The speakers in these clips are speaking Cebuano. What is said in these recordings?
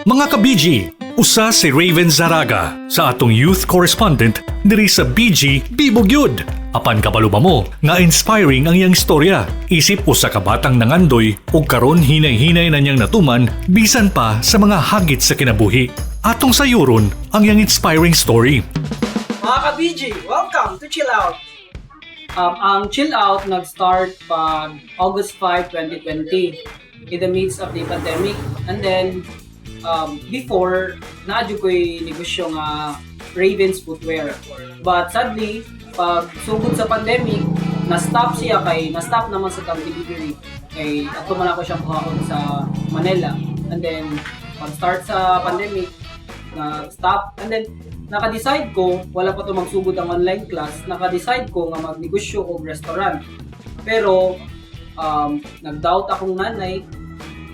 Mga ka-BG, usa si Raven Zaraga sa atong youth correspondent diri sa BG Bibo gyud. Apan kabalo ba mo nga inspiring ang iyang istorya? Isip usa ka batang nangandoy ug karon hinay-hinay na niyang natuman bisan pa sa mga hagit sa kinabuhi. Atong sayuron ang iyang inspiring story. Mga ka-BG, welcome to Chill Out! Ang Chill Out nag-start pag August 5, 2020 in the midst of the pandemic. And then, before, naa jud ko'y negosyo nga Ravens Footwear. But sadly, pag sugod sa pandemic, na-stop siya kay na-stop naman sa tang delivery. Kay ato man ako siyang kuhaon sa Manila. And then, pag start sa pandemic, na-stop. And then, naka-decide ko, wala pa to magsugod ang online class, naka-decide ko nga magnegosyo og restaurant. Pero, nag-doubt akong nanay,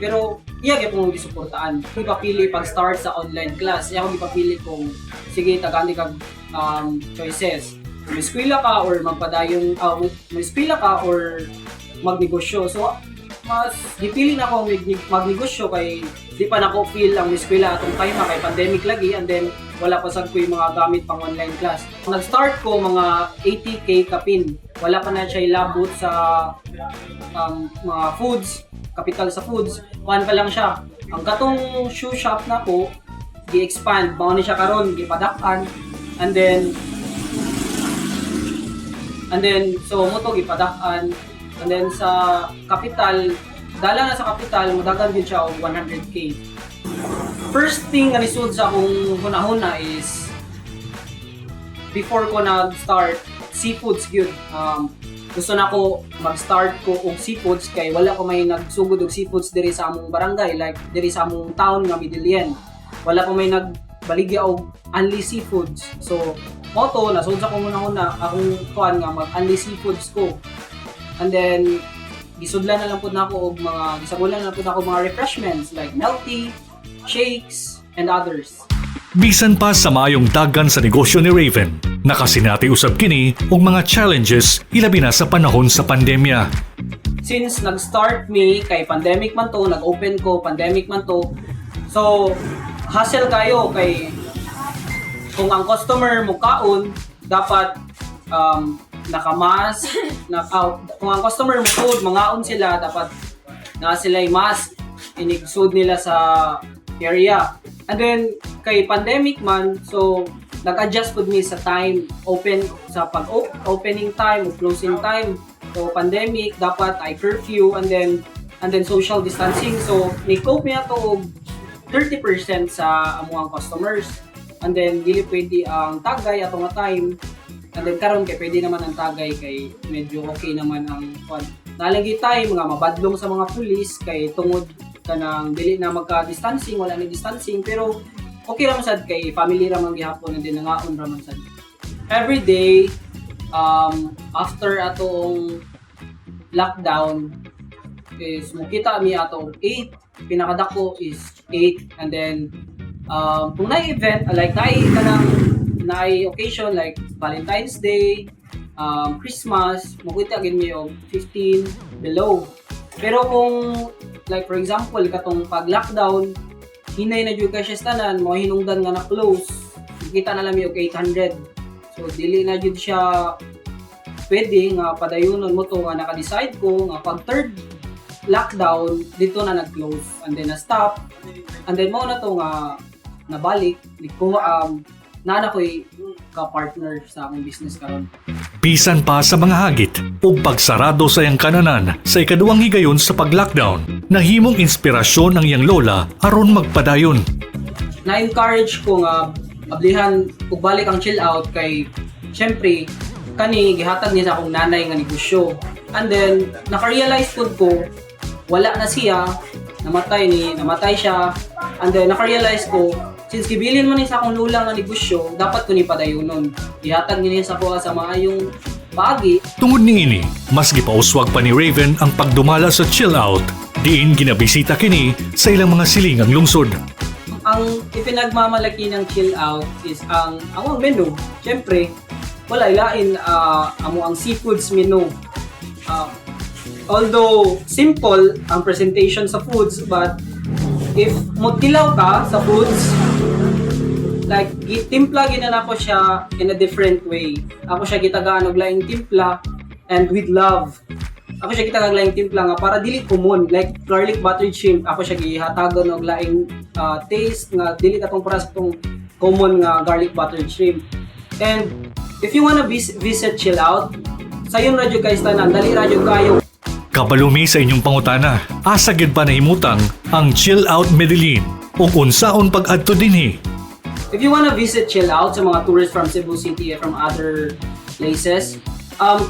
pero iya gyud gisuportaan. Ipapili pag start sa online class, iya akong ipapili kung sige, tagaan kag choices. May eskwela ka or magpadayon, may eskwela ka or magnegosyo. So, mas gipili na ako magnegosyo kay di pa nako feel ang eskwela atong time kay pandemic lagi, and then wala pa sad ko yung mga gamit pang online class. Nag-start ko mga 80K kapin. Wala pa na siya ilabot sa mga foods, capital sa foods. Kuan pa lang siya. Ang katong shoe shop na ko, gi-expand. Mao ni siya karon, gipadak-an. And then so mao to gipadak-an. And then sa capital, dala na sa capital, mudagan din siya og 100K. First thing nga nisud sa akong hunahuna is before ko nag-start, seafoods gyud. Gusto na ko mag-start ko og seafoods kay wala ko may nagsugod og seafoods diri sa among barangay, like diri sa among town nga Medellin. Wala ko may nagbaligya og only seafoods. So, mao to nasud sa akong hunahuna akong kuan nga mag only seafoods ko. And then gisudlan na lang pud nako og mga gisagulan na lang pud nako mga refreshments like milk tea, shakes, and others. Bisan pa sa maayong dagan sa negosyo ni Raven, nakasinati usab kini og mga challenges, ilabi na sa panahon sa pandemya. Since nag-start me kay pandemic man to, nag-open ko, pandemic man to. So, hassle kayo kay kung ang customer mo kaon, dapat naka-mask, kung ang customer mo food, mangaon sila, dapat na sila mask, inigsud nila sa area. And then, kay pandemic man, so, nag-adjust pud mi sa time, open, sa pag-opening time o closing time. So, pandemic, dapat ay curfew, and then social distancing. So, ni-cope mi ato og 30% sa amuang customers. And then, dili pwede ang tagay ato nga time. And then, karon kay pwede naman ang tagay kay medyo okay naman ang kwan. Nalagi time nga mabadlong sa mga pulis kay tungod kanang dili na magka-distancing, wala ni distancing, pero okay ra man sad kay family ra man gihapon and then nangaon ra man sad. Every day after atong lockdown is mukita mi ato 8, pinakadako is 8, and then kung naay event, like naay kanang naay occasion like Valentine's Day, Christmas, mukita gid mi og 15 below. Pero kung like for example katong pag lockdown, hinay na jud kay siya sa tanan mo hinungdan nga na close, kita na lang mi og 800. So dili na jud siya pwede nga padayunon mo to nga naka-decide ko nga pag third lockdown dito na nag-close and then na-stop, and then mao na to nga nabalik nikuha naa na ko'y ka-partner sa akong business karon. Bisan pa sa mga hagit ug pagsarado sa iyang kananan sa ikaduhang higayon sa pag-lockdown, nahimong inspirasyon ang iyang lola aron magpadayon. Na-encourage ko nga ablihan ug balik ang Chill Out kay syempre kani gihatag niya sa akong nanay nga negosyo. And then naka-realize pud ko wala na siya, namatay siya. And then naka-realize ko since gibilin man ni sa akong lola nga negosyo, dapat ko ni padayunon. Gihatag niya sa kuha sa maayong paagi. Tungod niini, mas gipauswag pa ni Raven ang pagdumala sa Chill Out, diin ginabisita kini sa ilang mga silingang lungsod. Ang ipinagmamalaki ng Chill Out is ang among menu. Siyempre, wala ilain amo ang seafoods menu. Although simple ang presentation sa foods, but If motilaw ka sa foods, like gitimpla gina nako siya in a different way. Ako siya gitagaan og laing timpla and with love. Ako siya gitagaan laing timpla nga para dili common, like garlic buttered shrimp, ako siya gihatagon og laing taste nga dili katong para sa tong common nga garlic buttered shrimp. And if you wanna visit Chill Out, sayon ra jud kay tanan, dali ra jud kayo. Kabalo mi sa inyong pangutana. Asa gyud ba nahimutang ang Chill Out Medellin ug unsaon pag-adto dinhi? If you wanna visit Chill Out, sa mga tourists from Cebu City and from other places,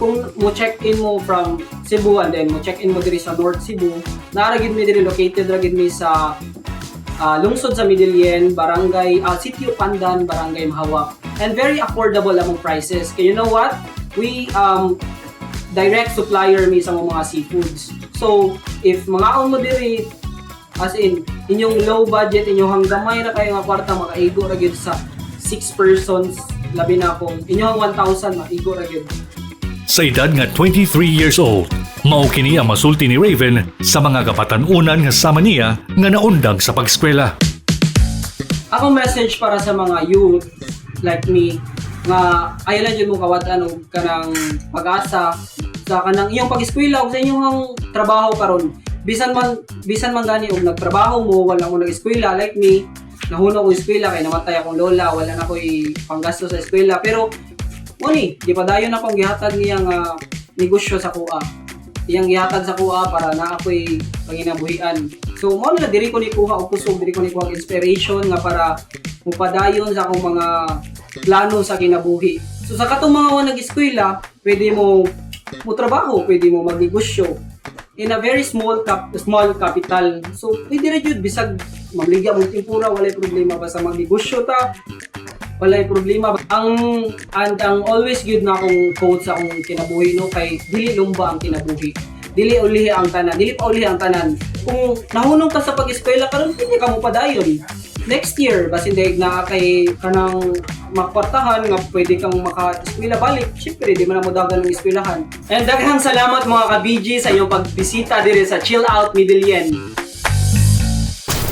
kung mo check-in mo from Cebu and then mo check-in mo diri sa North Cebu, naa ra gyud mi diri, located ra gyud mi sa lungsod sa Medellin, barangay, Sitio Pandan, Barangay Mahawak. And very affordable among prices. Kaya you know what? We direct supplier mi sa mga seafoods. So, if mangaon mo diri, as in, inyong low budget, inyong gamay na kayo nga kwarta, makaigo ra gyud sa 6 persons, labi na kung inyong 1,000, maigo ra gyud. Sa edad nga 23 years old, mao kini ang masulti ni Raven sa mga kabatan-unan nga sama niya nga naundang sa pag-eskwela. Akong message para sa mga youth like me nga ayaw lang jud mo kawad-an og kanang pag-asa sa kanang iyong pag-eskwela ug sa inyong trabaho karon. Bisan man gani og nagtrabaho mo, wala mo nag-eskwela, like me, nahunong ko eskwela kay namatay akong lola, wala na ko'y panggasto sa eskwela, pero mo ni gipadayon akong gihatag niya nga negosyo sa kuha, iyang gihatag sa kuha para na ako'y panginabuhian. So mo na diri ko ni kuha og kusog, diri ko ni kuha og inspiration nga para mupadayon sa akong mga plano sa kinabuhi. So sa katong mga wa nag-eskwela, pwede mo mo trabaho, pwede mo magnegosyo in a very small capital. So pwede ra jud bisag magligya mo tempura, walay problema, basta magnegosyo ta, walay problema. Ang and ang always good na akong quote sa akong kinabuhi, no, kay dili lumba ang kinabuhi. Dili ulihi ang tanan, dili pa ulihi ang tanan. Kung nahunong ka sa pag-eskwela karon, pwede ka mo padayon. Next year, basin dayeg naa kay kanang makwartahan nga pwede kang maka-eskwela balik. Syempre, di man na mo dagan ng eskwelahan. And daghang salamat, mga ka-BG, sa inyong pagbisita diri sa Chill Out Medellin.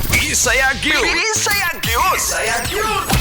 Bisaya gyud. Bisaya gyud. Bisaya gyud.